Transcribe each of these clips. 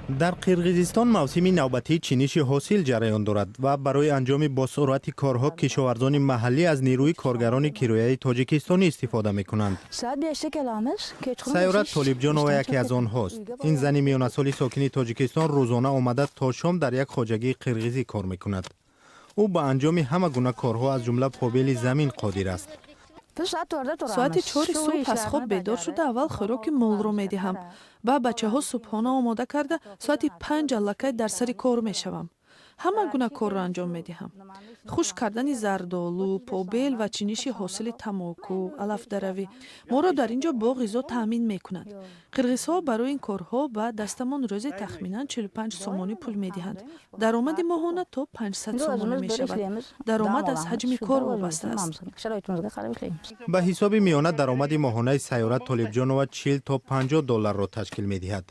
Дар Қирғизистон мавсими навбатии чиниши ҳосил ҷараён дорад ва барои анҷоми босуръати корҳо кишоварзони маҳаллӣ аз нерӯи коргарони кирояи тоҷикистонӣ истифода мекунанд. Сайёра Толибҷонова яке аз онҳост. Ин зани миёнасоли сокини Тоҷикистон рӯзона омада, то шом дар як хоҷагии қирғизӣ кор мекунад. Ӯ ба анҷоми ҳама гуна корҳо, аз ҷумла побели замин, қодир аст. Соати 4-и субҳ аз хоб бедор шуда, аввал хӯроки молро медиҳам, ба бачаҳо субҳона омода карда, соати 5 аллакай дар сари кор мешавам. Ҳама гуна корро анҷом медиҳам: хушк кардани зардолу, побел ва чиниши ҳосили тамоку, алафдаравӣ. Моро дар ин ҷо бо ғизо таъмин мекунанд. Қирғизҳо барои ин корҳо ба дастамон рӯзе тахминан 45 сомонӣ пул медиҳанд. Даромади моҳона то 500 сомонӣ мешавад. Даромад аз ҳаҷми кор вобаста аст. Ба ҳисоби миёна даромади моҳонаи Сайёра Толибҷонова 40 то 50 долларро ташкил медиҳад.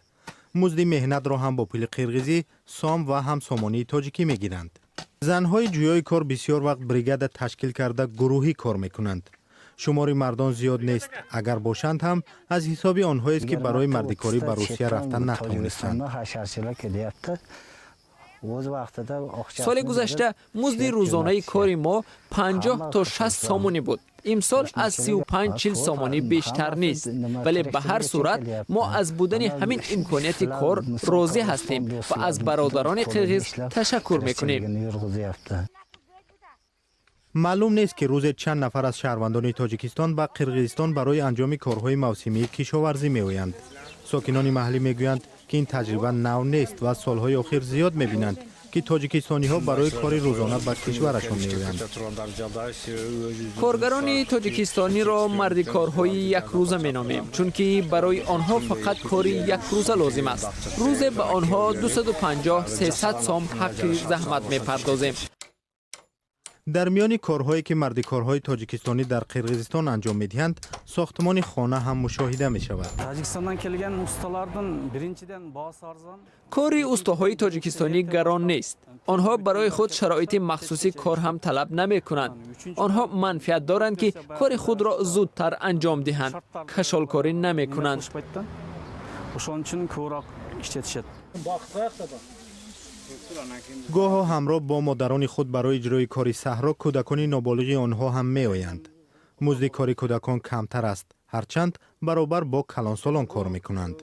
Музди меҳнатро ҳам бо пули қирғизӣ, сом, ва ҳам сомонии тоҷикӣ мегиранд. Занҳои ҷӯёи кор бисёр вақт бригада ташкил карда, гурӯҳӣ кор мекунанд. Шумори мардон зиёд нест, агар бошанд ҳам, аз ҳисоби онҳоест, ки барои мардикорӣ ба Русия рафта натавонистанд. Соли гузашта музди рӯзонаи кори мо 50 то 60 сомонӣ буд. Имсол аз 35-40 сомонӣ бештар нест, вале ба ҳар сурат мо аз будани ҳамин имконияти кор розӣ ҳастем ва аз бародарони қирғиз ташаккур мекунем. Маълум нест, ки рӯзе чанд нафар аз шаҳрвандони Тоҷикистон ба Қирғизистон барои анҷоми корҳои мавсимии кишоварзӣ меоянд. Сокинони маҳаллӣ мегӯянд, ки ин таҷриба нав нест ва солҳои охир зиёд мебинанд, ки тоҷикистониҳо барои кори рӯзона ба кишварашон меоянд. Коргарони тоҷикистониро мардикорҳои якрӯза меномем, чунки барои онҳо фақат кори якрӯза лозим аст. Рӯзе ба онҳо 250-300 сом ҳаққи заҳмат мепардозем. Дар миёни корҳое, ки мардикорҳои тоҷикистонӣ дар Қирғизистон анҷом медиҳанд, сохтмони хона ҳам мушоҳида мешавад. Тажикистандан келген ustalarдин, биринчиден, баасы арзан. Кори устоҳои тоҷикистонӣ гарон нест. Онҳо барои худ шароити махсуси кор ҳам талаб намекунанд. Онҳо манфиат доранд, ки кори худро зудтар анҷом диҳанд, кашолкорӣ намекунанд. Ошон үчүн көбүрөөк иштетишет. Гоҳо ҳамроҳ бо модарони худ барои иҷрои кори саҳро кӯдакони ноболиғи онҳо ҳам меоянд. Музди кори кӯдакон камтар аст, ҳарчанд баробар бо калонсолон кор мекунанд.